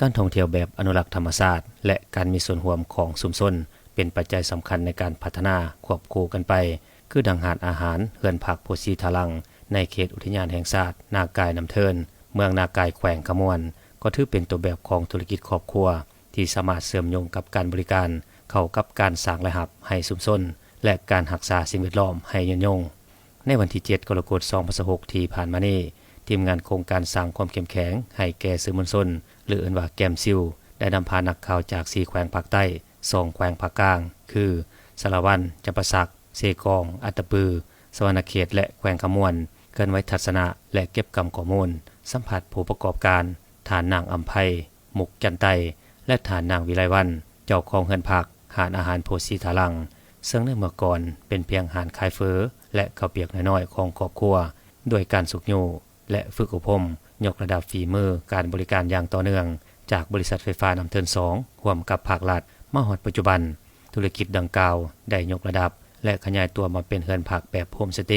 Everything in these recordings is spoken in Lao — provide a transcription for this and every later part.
ການທ່ອງທ່ຽວແບບອະນຸລັກທຳມະຊາດ ແລະ ການມີສ່ວນຮ່ວມຂອງຊຸມຊົນ ເປັນປັດໄຈສຳຄັນໃນການພັດທະນາຄວບຄູ່ກັນໄປ, ຄືດັ່ງຮ້ານອາຫານເຮືອນພັກໂພສີທາລັງ ໃນເຂດອຸທິຍານແຫ່ງຊາດນາກາຍນ້ຳເທີນ ເມືອງນາກາຍ ແຂວງຄຳມ່ວນ ກໍຖືເປັນຕົວແບບຂອງທຸລະກິດຄອບຄົວ ທີ່ສາມາດເຊື່ອມໂຍງກັບການບໍລິການ ເຂົ້າກັບການສ້າງລາຍຮັບໃຫ້ຊຸມຊົນ ແລະ ການຮັກສາສິ່ງແວດລ້ອມໃຫ້ຍືນຍົງ. ໃນວັນທີເຈັດ ກໍລະກົດ ສອງພັນຊາວຫົກ ທີ່ຜ່ານມານີ້, ທີມງານໂຄງການສ້າງຄວາມເຂັ້ມແຂງໃຫ້ແກ່ສື່ມວນຊົນ ຫຼື ເອີ້ນວ່າແກມຊິວ ໄດ້ນຳພານັກຂ່າວຈາກສີ່ແຂວງພາກໃຕ້ ສອງແຂວງພາກກາງ ຄື ສາລະວັນ, ຈຳປາສັກ, ເຊກອງ, ອັດຕະປື, ສະຫວັນນະເຂດ ແລະ ແຂວງຄຳມ່ວນ ເຄື່ອນໄຫວທັດສະນະ ແລະ ເກັບກຳຂໍ້ມູນ, ສຳພາດຜູ້ປະກອບການ, ທ່ານນາງອຳໄພ ມຸກຈັນໄຕ ແລະ ທ່ານນາງວິໄລວັນ ເຈົ້າຂອງເຮືອນພັກ ຮ້ານອາຫານໂພສີທາລັງ ເຊິ່ງໃນເມື່ອກ່ອນເປັນພຽງຮ້ານຂາຍເຝີ ແລະ ເຂົ້າປຽກນ້ອຍໆຂອງຄອບຄົວ, ດ້ວຍການຊຸກຍູ້ ແລະ ຝຶກອົບຮົມ ຍົກລະດັບຝີມືການບໍລິການຢ່າງຕໍ່ເນື່ອງ ຈາກບໍລິສັດໄຟຟ້ານ້ຳເທີນສອງ ຮ່ວມກັບພາກລັດ ມາຮອດປັດຈຸບັນ, ທຸລະກິດດັ່ງກ່າວໄດ້ຍົກລະດັບ ແລະ ຂະຫຍາຍຕົວມາເປັນເຮືອນພັກແບບໂຮມສະເຕ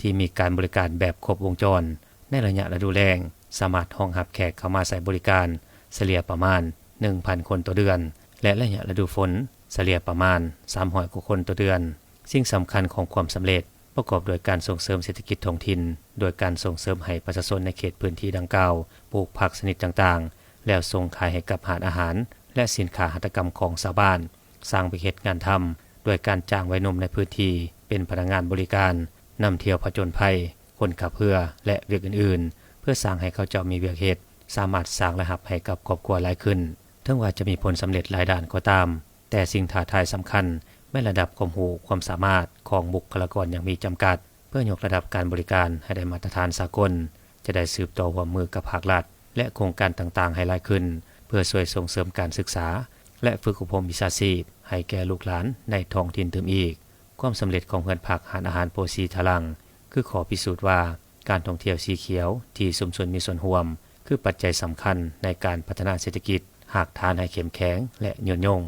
ທີ່ມີການບໍລິການແບບຄົບວົງຈອນ. ໃນໄລຍະລະດູແລ້ງ ສາມາດຮອງຮັບແຂກເຂົ້າມາໃຊ້ບໍລິການສະເລ່ຍປະມານ ໜຶ່ງພັນຄົນຕໍ່ເດືອນ ແລະ ໄລຍະລະດູຝົນ ສະເລ່ຍປະມານ ສາມຮ້ອຍກວ່າຄົນຕໍ່ເດືອນ. ສິ່ງສຳຄັນຂອງຄວາມສຳເລັດ ປະກອບດ້ວຍການສົ່ງເສີມເສດຖະກິດທ້ອງຖິ່ນ ໂດຍການສົ່ງເສີມໃຫ້ປະຊາຊົນໃນເຂດພື້ນທີ່ດັ່ງກ່າວ ປູກຜັກຊະນິດຕ່າງໆ ແລ້ວສົ່ງຂາຍໃຫ້ກັບຮ້ານອາຫານ ແລະ ສິນຄ້າຫັດຖະກຳຂອງຊາວບ້ານ, ສ້າງວິກເຮັດງານທຳ ດ້ວຍການຈ້າງໄວໜຸ່ມໃນພື້ນທີ່ເປັນພະນັກງານບໍລິການ, ນຳທ່ຽວຜະຈົນໄພ, ຄົນຂັບເຮືອ ແລະ ວຽກອື່ນໆ ເພື່ອສ້າງໃຫ້ເຂົາເຈົ້າມີວຽກເຮັດ, ສາມາດສ້າງລາຍຮັບໃຫ້ກັບຄອບຄົວຫຼາຍຂຶ້ນ. ເຖິງວ່າຈະມີຜົນສຳເລັດຫຼາຍດ້ານກໍຕາມ, ແຕ່ສິ່ງທ້າທາຍສຳຄັນແມ່ນລະດັບຄວາມຮູ້ຄວາມສາມາດຂອງບຸກຄະລາກອນຍັງມີຈຳກັດ. ເພື່ອຍົກລະດັບການບໍລິການໃຫ້ໄດ້ມາດຕະຖານສາກົນ, ຈະໄດ້ສືບຕໍ່ຮ່ວມມືກັບພາກລັດ ແລະ ໂຄງການຕ່າງໆໃຫ້ຫຼາຍຂຶ້ນ, ເພື່ອຊ່ວຍສົ່ງເສີມການສຶກສາ ແລະ ຝຶກອົບຮົມວິຊາຊີບໃຫ້ແກ່ລູກຫຼານໃນທ້ອງຖິ່ນຕື່ມອີກ. ຄວາມສຳເລັດຂອງເຮືອນພັກຮ້ານອາຫານໂພສີທາລັງ ຄືຂໍ້ພິສູດວ່າ ການທ່ອງທ່ຽວສີຂຽວທີ່ຊຸມຊົນມີສ່ວນຮ່ວມ ຄືປັດໄຈສຳຄັນໃນການພັດທະນາເສດຖະກິດຮາກຖານໃຫ້ເຂັ້ມແຂງ ແລະ ຍືນຍົງ.